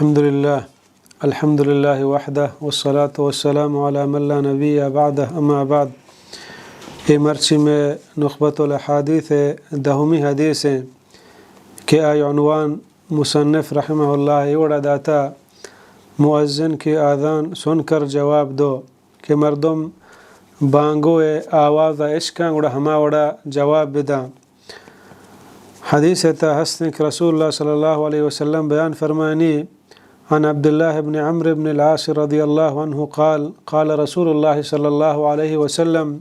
الحمد لله، الحمد لله وحده، والصلاة والسلام على من لا نبي بعده، أما بعد. اے مرچی مئے نخبۃ الاحادیث ءِ دہمی حدیث ایں کہ آئی عنوان مصنف رحمہ اللہ اے وڑا داتا، مؤذن کی اذان سن کر جواب دو، کہ مردم بانگو ءِ آواز ءَ اشکاں گڑا ہما وڑا جواب بداں۔ حدیث ءِ تہا ہستیں کہ رسول اللہ صلی اللہ علیہ وسلم بیان فرمائنی، عن عبد الله بن عمرو بن العاص رضي الله عنه قال، قال رسول الله صلى الله عليه وسلم: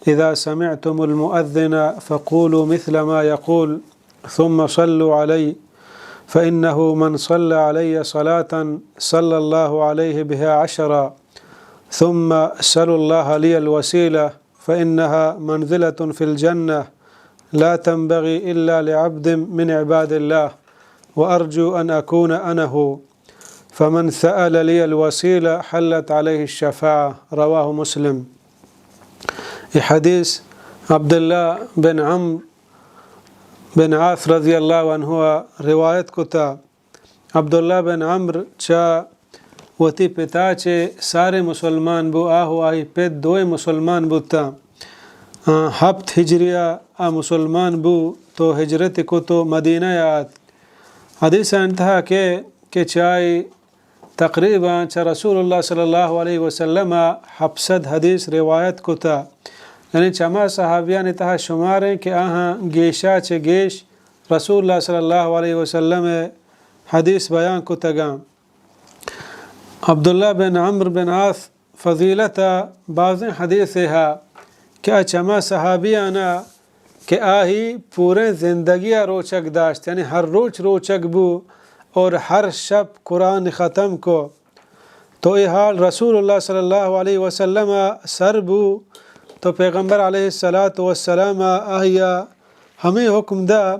إذا سمعتم المؤذن فقولوا مثل ما يقول، ثم صلوا علي، فإنه من صلى علي صلاة صلى الله عليه بها عشرا، ثم سلوا الله لي الوسيلة، فإنها منزلة في الجنة لا تنبغي إلا لعبد من عباد الله، وأرجو أن أكون أنا هو، فمن سأل لي الوسيلة حلت عليه الشفاعة. رواه مسلم. اے حدیث عبداللہ بن عمرو بن عاص رضی اللہ عنہ ءَ روایت کتا۔ عبداللہ بن عمرو چہ وتی پتا چہ سارے مسلمان بو، آ و آئی پت دوئیں مسلمان بوتاں۔ آ، ہپت ہجری ءَ آ مسلمان بو تو ہجرت کت و مدینہ ءَ آت۔ حدیث ءِ انتہا کہ، کہ چہ آئی تقریباً چہ رسول اللہ صلی اللہ علیہ وسلم ءَ ہپت سد حدیث روایت کتا، یعنی چما صحابیانی تہا شماریں کہ آہاں گیشا چہ گیش رسول اللہ صلی اللہ علیہ وسلم ءِ حدیث بیان کتگاں۔ عبداللہ بن عمرو بن عاص فضیلت ءَ بازیں حدیثے ہا کہ آ چما صحابیانا کہ آہی پوریں زندگی ءَ روچگ داشت، یعنی ہر روچ روچگ بو اور ہر شپ قرآن ختم کو۔ تو اے حال رسول اللہ صلی اللہ علیہ وسلم ءَ سر بو، تو پیغمبر علیہ الصلاة والسلام ءَ آہیا ہمے حکم دا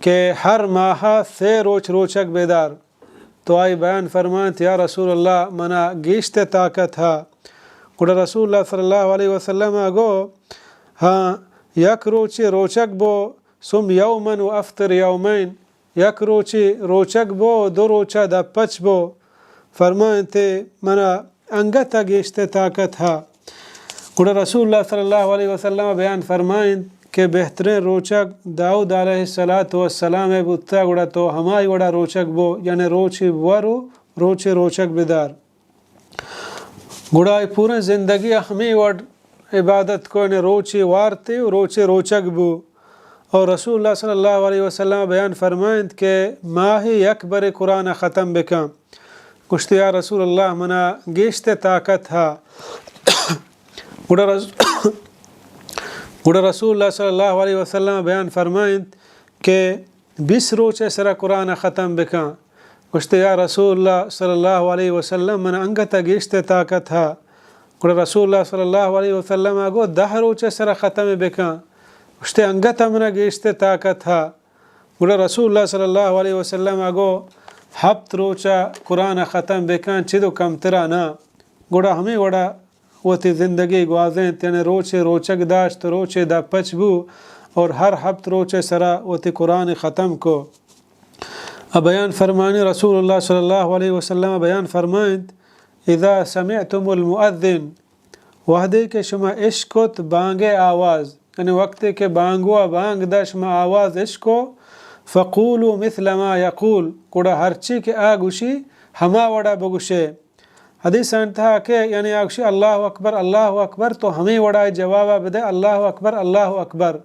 کہ ہر ماہ سے روچ روچگ بدار۔ تو آئی بیان فرمائنت، یا رسول اللہ، منا گیشت طاقت ہا۔ گڑا رسول اللہ صلی اللہ علیہ وسلم ءَ گو، ہاں، یک روچے روچگ بو، صم یوما و افطر یومین، یک روچے روچگ بو، دو روچا دپ پچ بو۔ فرمائنت، منا انگت ءَ گیشتر طاقت ہا۔ گڑا رسول اللہ صلی اللہ علیہ وسلم بیان فرمائنت کہ بہترین روچگ داؤد علیہ الصلاة والسلام ءِ بوتا، گڑا تو ہمائی وڑا روچگ بو، یعنی روچے بور و روچے روچگ بدار۔ گڑا اے پوریں زندگی ءَ ہمے وڑ عبادت کو، یعنی روچے وارتے و روچے روچگ بو۔ اور رسول اللہ صلی اللہ علیہ وسلم بیان فرمائنت کہ ماہ یک برے قرآن ختم بکن۔ گوشت، یا رسول اللہ، منا گیشتر طاقت ہا۔ گڑا رس-، گڑا رسول اللہ صلی اللہ علیہ وسلم بیان فرمائنت کہ بیست روچ ءِ سرا قرآن ختم بکن۔ گوشت، یا رسول اللہ صلی اللہ علیہ وسلم، منا انگت ءَ گیشتر طاقت ہا۔ گڑا رسول اللہ صلی اللہ علیہ وسلم ءَ گو، دہ روچ ءِ سرا ختم بکن۔ گوشت، انگت ءَ منا گیشتر طاقت ہا۔ گڑا رسول اللہ صلی اللہ علیہ وسلم ءَ گو، ہپت روچ ءَ قرآن ختم بکن، چد و کمترا نہ۔ گڑا ہمے وڑا وتی زندگی گوازینت، یعنی روچے روچگ داشت، روچے دپ پچ بو اور ہر ہپت روچ ءِ سرا وتی قرآن ختم کو۔ ءُ بیان فرمانی رسول اللہ صلی اللہ علیہ وسلم بیان فرمائنت، اذا سمعتم المؤذن، وہدے کہ شما اشکت بانگ ءِ آواز، یعنی وقتے کہ بانگوا بانگ دا شما آواز اشکو، فقولوا مثل ما یقول، گڑا ہرچی کہ آ گوشی ہما وڑا بگوشے۔ حدیث ءِ انتہا کہ یعنی آ گوشی، اللہ اکبر، اللہ اکبر، تو ہمے وڑا جوابا بدے، اللہ اکبر، اللہ اکبر۔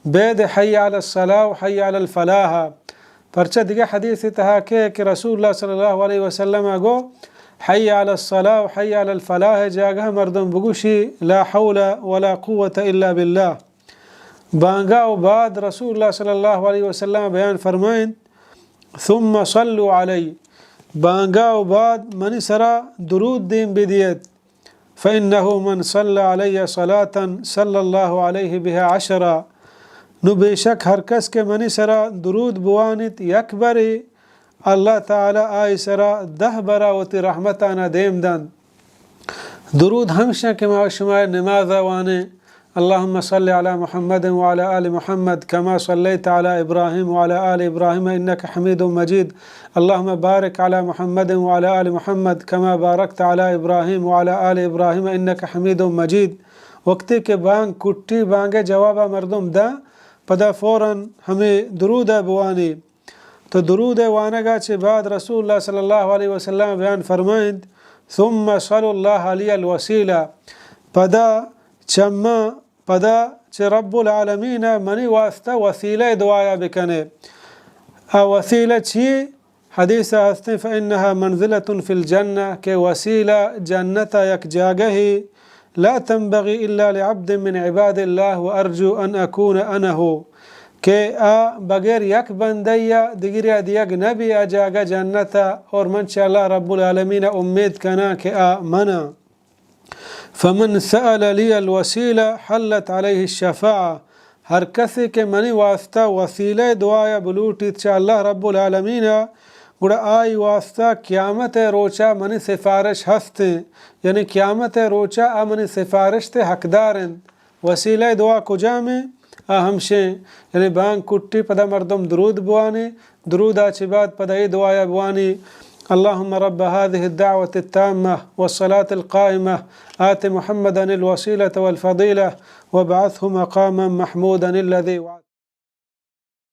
بید حی علی الصلاۃ و حی علی الفلاح۔ پرچہ دگہ حدیث ءِ تہا کہ، کہ رسول اللہ صلی اللہ علیہ وسلم ءَ گو، حی علی الصلاۃ و حی علی الفلاح ءِ جاگہ مردم بگوشی، لا حول ولا قوۃ الا باللہ۔ بانگا و بعد رسول اللہ صلی اللہ علیہ وسلم بیان فرمائنت، ثم صلوا علی، بانگا و بعد منی سرا درود دیم بدیت، فإنه من صلى علي صلاة صلى الله عليه بها عشرا، نو بے شک ہر کس کہ منی سرا درود بوانیت یک برے، اللہ تعالی آئی سرا دہ برا وتی رحمتانا دیم دنت۔ درود ہمشاں کہ ما شما نمازا وانیں، اللهم صل على محمد وعلى آل محمد كما صليت على إبراهيم وعلى آل إبراهيم إنك حميد مجيد. اللهم بارك على محمد وعلى آل محمد كما باركت على إبراهيم وعلى آل إبراهيم إنك حميد مجيد. وقتی کہ بانگ کٹی، بانگ جواب مردم دا، پدا فوراً ہمیں درود بوانی. تو درود وانگا چہ بعد رسول اللہ صلی اللہ علیہ وسلم بیان فرمائند، ثم صلوا الله لي الوسيلة، پدا چما، پدا چہ رب العالمین منی واسطہ وسیلہ دعایا بکنے. آ وسیلہ چی؟ حدیث ہستیں، فإنها منزلة في الجنة، کہ وسیلہ جنت یک جاگہی، لا تنبغي إلا لعبد من عباد الله وأرجو أن أكون أنا هو، کہ آ بغیر یک بندہ یا دگریا دیگ نبی آ جاگہ جنت، اور من چہ اللہ رب العالمین امید کناں کہ آ منا. فمن سأل لي الوسيلة حلت عليه الشفاعة، ہر کسے کہ منی واسطہ وسیلہ دعایا بلوٹیت چہ اللہ رب العالمین، گڑا آئی واسطہ قیامت روچا منی سفارش ہستیں، یعنی قیامت روچا آ منی سفارش تے حقدار انت. وسیلہ دعا کجامیں؟ آ ہمشیں، یعنی بانگ کٹی پدا مردم درود بوانی، درودا چہ بعد پدا اے دعایا بوانی، اللهم رب هذه الدعوة التامة والصلاة القائمة آت محمدا الوسيلة والفضيلة وابعثه مقاما محمودا الذي وعدته.